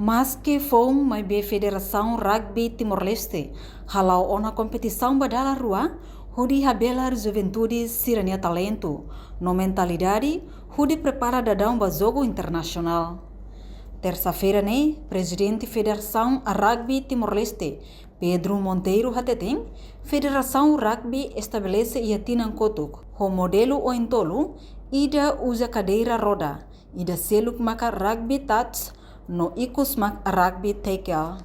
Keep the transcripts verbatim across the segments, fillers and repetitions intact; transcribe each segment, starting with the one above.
Maske foun, maibé Federasaun Rugby Timor-Leste hala'o ona kompetisaun ba dala rua, hodi habelar juventude sira-nia talentu no mentalidade, hodi prepara daudaun ba jogu internasionál. Tersa-feira ne'e, Prezidente Federasaun Rugby Timor-Leste, Pedro Monteiro hateten, Federasaun Rugby estabelese iha tinan kotuk ho modelu oin tolu, ida uza kadeira roda, ida seluk maka rugby touch, no ikus mak rugby tackle.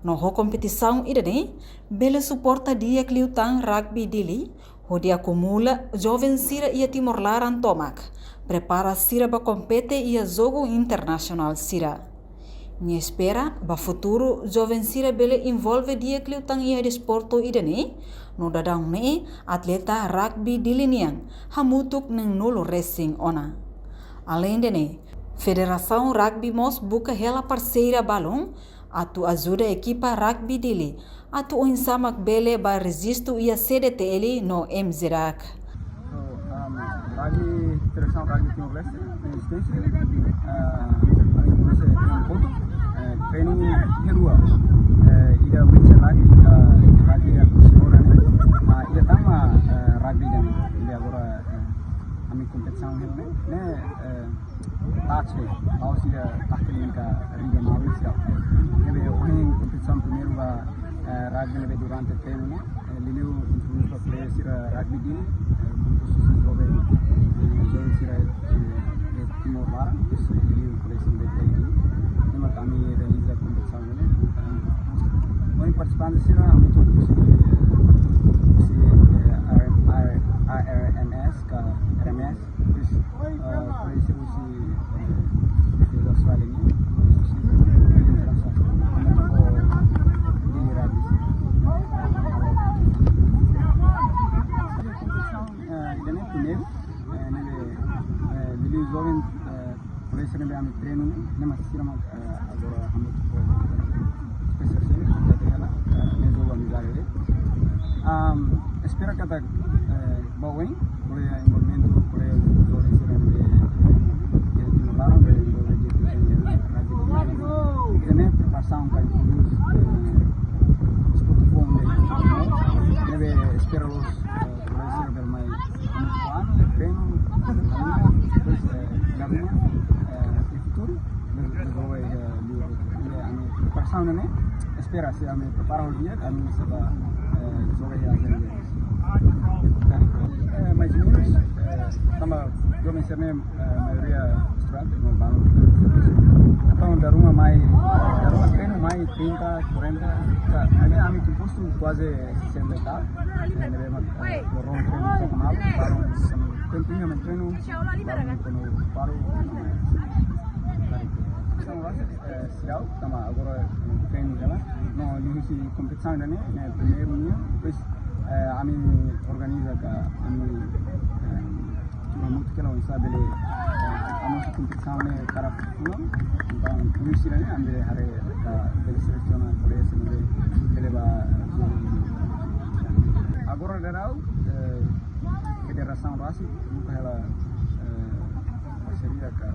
No ho kompetisaun ida-ne'e, bele suporta di'ak liután rugby Dili, hodi akumula joven sira iha Timor laran tomak, prepara sira ba kompete iha jogu internasionál sira. Nia espera ba futuru joven sira bele envolve di'ak liután iha desportu ida-ne'e, no daudaun ne'e atleta rugby Dili nian hamutuk neen-nulu resin ona. Aleinde ne'e, Federasaun Rugby mós buka hela parseira balun atu ajuda ekipa rugby Dili atu oinsá mak bele ba rejistu iha C D T L no M Z A C. So, um, rugby, Federasaun Rugby Timor-Leste, eh, State, eh, ami komesa iha foto, eh, treinu iha rua, eh, ida wheelchair rugby, ida rugby iha kursi roda ne'e, ah, ida tan mak, eh, rugby ida-ne'e, ida agora, eh, ami kompetisaun hela ne'e, ne'e, eh, touch de'it, la'ós ida tackle ka riba malu sira. Ne'ebé ohin kompetisaun primeiru ba, eh, rugby ne'ebé durante treinu ne'e, eh, liuliu introdús ba player sira rugby Dili, eh, kompostu husi joven, eh, joven sira, eh, de Timor laran, terus, eh, liuliu player sira de Dili. Ne'e mak ami realiza kompetisaun ne'e, eh, ohin partisipante sira, ami todos, eh, husi, eh, R M, R M S ka R M S, Pois, ah, pois, husi, eh, defeza Austrália nian, pois, husi, eh, Dili Rugby. Eh, ida-ne'e primeiru, eh, ne'ebé, eh, liuliu joven, eh, kolega sira ne'ebé ami treinu ne'e, ne'e mak sira mak, eh, agora ami espesiál sira, ita hela, eh, ne'e jogu amizade de'it. Am, espera katak, eh, ba oin, kolega envolvimentu, kolega joven sira ne'ebé, eh, iha Timor laran, bele envolve di'ak iha rugby. Ita-nia preparasaun ka introdús, eh, desportu foun de'it, ne'ebé espera loos, eh, kolega sira bele mai, anu, treinu, depois, eh, iha ruma, eh, iha futuru, bele, bele joga, eh, liu, eh, ami preparasaun ne'e, espera se ami prepara ho di'ak, ami sei ba, eh, joga iha Asian Games. Eh, mais ou menos, eh, tanba joven sira ne'e, eh, maioria estudante, no balun. Entaun, dala ruma mai, dala ruma treinu mai trinta, quarenta, ka, ami, ami kompostu kuaze sessenta e tal. Eh, ne'ebé mak, eh, loron treinu to'o malu, balun, tempu ami treinu, balun kuandu paru, eh, seidauk, tanba agora, eh, treinu hela. No, liuhusi kompetisaun ida-ne'e, ne'e primeiru nian, depois, eh, ami organiza ka, ami, eh, hamutuk hela oinsá bele, eh, ami sei kompetisaun ne'e karik fulan, entaun, liuhusi ida-ne'e, ami haree ka bele selesiona kolega sira ne'ebé bele ba, eh, agora daudaun, eh, federasaun rasik, buka hela, eh, parseria ka,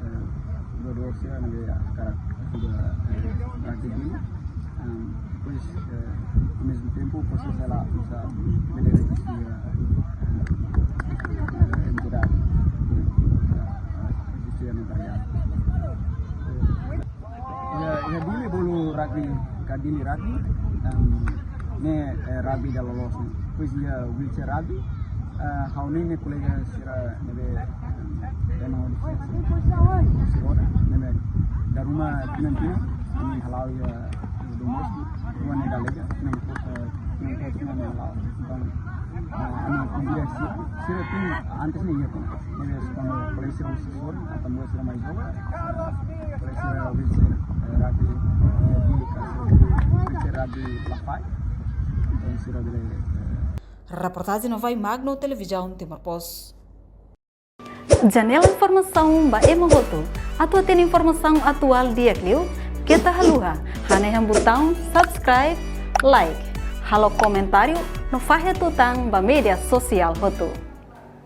eh, jogadór sira ne'ebé hakarak ajuda, eh, rugby Dili. Em, depois, eh, ao mesmo tempo, presiza hela, presiza bele rejistu iha, eh, eh, entidade, eh, rejistu iha notariadu. Iha, iha Dili bolu rugby, ka Dili Rugby, em, ne'e, eh, rugby ida loloos ne'e. Depois iha wheelchair rugby, eh, ha'u-nia kolega sira ne'ebé, em, ema ho defisiénsia, kursi roda, ne'ebé dala ruma tinan-tinan, ami hala'o iha, iha doméstiku, rua ne'e dala ida, ne'e, eh, ne'e, ne'e hala'o. Entaun, eh, ami konvida sira, sira tin, antes ne'e iha tin. Ne'ebé kuandu kolega sira husi sora, atan buat sira mai joga, kolega sira wheelchair, eh, rugby, eh, Dili ka, wheelchair rugby la fai. Entaun sira bele, eh, Reportajen Novai Magno, Televizaun Timor Post. Janela informasaun ba ema hotu. Atu hatene informasaun atuál di'ak liu, keta haluha hanehan butaun subscribe, like, halo komentáriu no fahe tutan ba média sosiál hotu.